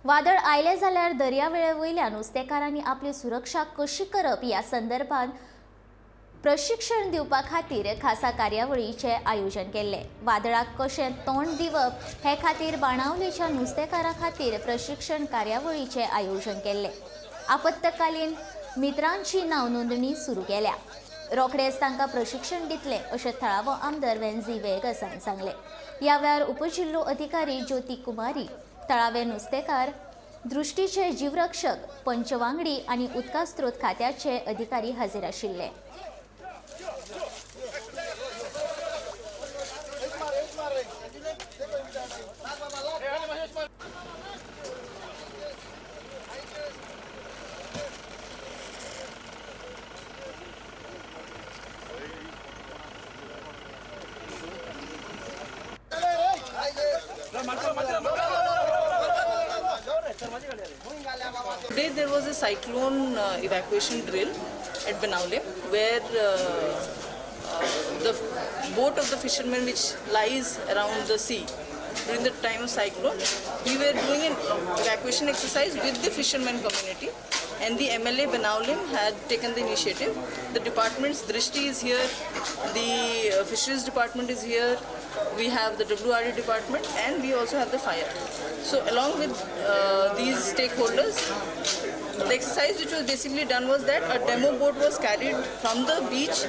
वादळ आयलें जाल्यार दर्यावेळे वयल्या नुस्तेकारांनी आपली सुरक्षा कशी करप ह्या संदर्भात प्रशिक्षण दिवपा खातीर खासा कार्यावळीचें आयोजन केल्लें. वादळाक कशें तोंड दिवप हे खातीर बाणावलेच्या नुस्तेकारां खातीर प्रशिक्षण कार्यावळीचें आयोजन केल्लें. आपत्कालीन मित्रांची नांव नोंदणी सुरू केल्या. रोखडेच तांकां प्रशिक्षण दितले अशें थळावो आमदार वेन्झी वेगसान सांगलें. ह्या वेळार उपजिल्लो अधिकारी ज्योती कुमारी, थळावे नुस्तेकार, दृष्टीचे जीवरक्षक, पंचवांगडी आनी उदका स्रोत खात्याचे अधिकारी हाजीर आशिल्ले. Today there was a cyclone evacuation drill at Benaulim where the boat of the fishermen which lies around the sea during the time of cyclone, we were doing an evacuation exercise with the fishermen community, and the MLA Benaulim had taken the initiative. The department's Drishti is here, the fisheries department is here, we have the WRD department, and we also have the fire. So along with these stakeholders, the exercise which was basically done was that a demo boat was carried from the beach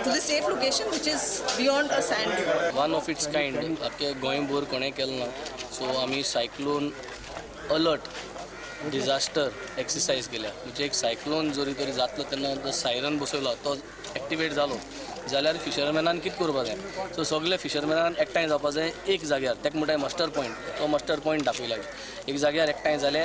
to the safe location, which is beyond a sand dune. One of its kind आख्खे गोंयभर कोणें केलें ना. So आमी cyclone alert disaster exercise केल्या, म्हणजे एक cyclone जरी तरी जातलो तेन्ना जो सायरन बसयलो तो एक्टिवेट जालो जाल्यार फिशरमॅनान कितें करपा जाय. सो सगळे फिशरमॅनान एकठांय जावपा जाय एक जाग्यार, ताका म्हणटाय मस्टर पॉयंट. तो मस्टर पॉयंट दाखयला. एक जाग्यार एकठांय जाले,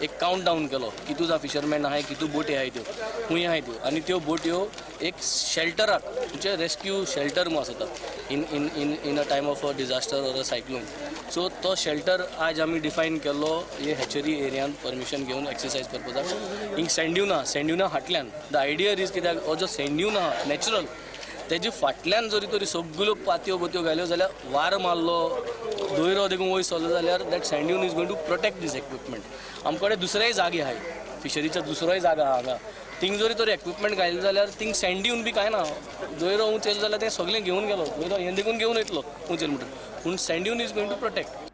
एक कावंट डावन केलो, कितू जाण फिशरमॅन आहाय, कितू बोटी आहाय, त्यो खूंय आहाय त्यो, आनी त्यो बोटयो एक शेल्टराक, म्हणजे रेस्क्यू शेल्टर म्हूण आसता in a time of a disaster or a cyclone. So तो शेल्टर आज आमी डिफायन केल्लो हे हॅचरी एरियान परमिशन घेवन एक्सरसायज पर्पजाक. हिंग सँड्यून आहा, सँड्यूना फाटल्यान the idea is कित्याक हो जो सँड्यून आहा नॅचरल, तेजे फाटल्यान जरी तरी सगल्यो पातयो बोत्यो घाल्यो जाल्यार वारो मारलो, दोयरो देखून वयर सरलो जाल्यार that sand dune is going to protect this equipment. आमचे कडेन दुसरेय जागे आहाय, फिशरीचो दुसरोय जागा आहा हांगा. थिंग जरी तर एक्विपमेंट घायले जाल्यार थिंग सँड ड्यून बी कांय ना. दोयरो उंच येयलो जाल्यार तें सगळें घेवन गेलो, दोयरो हें देखून घेवन वयतलो उंच येयलो म्हणटकीर, पूण sand dune is going to protect.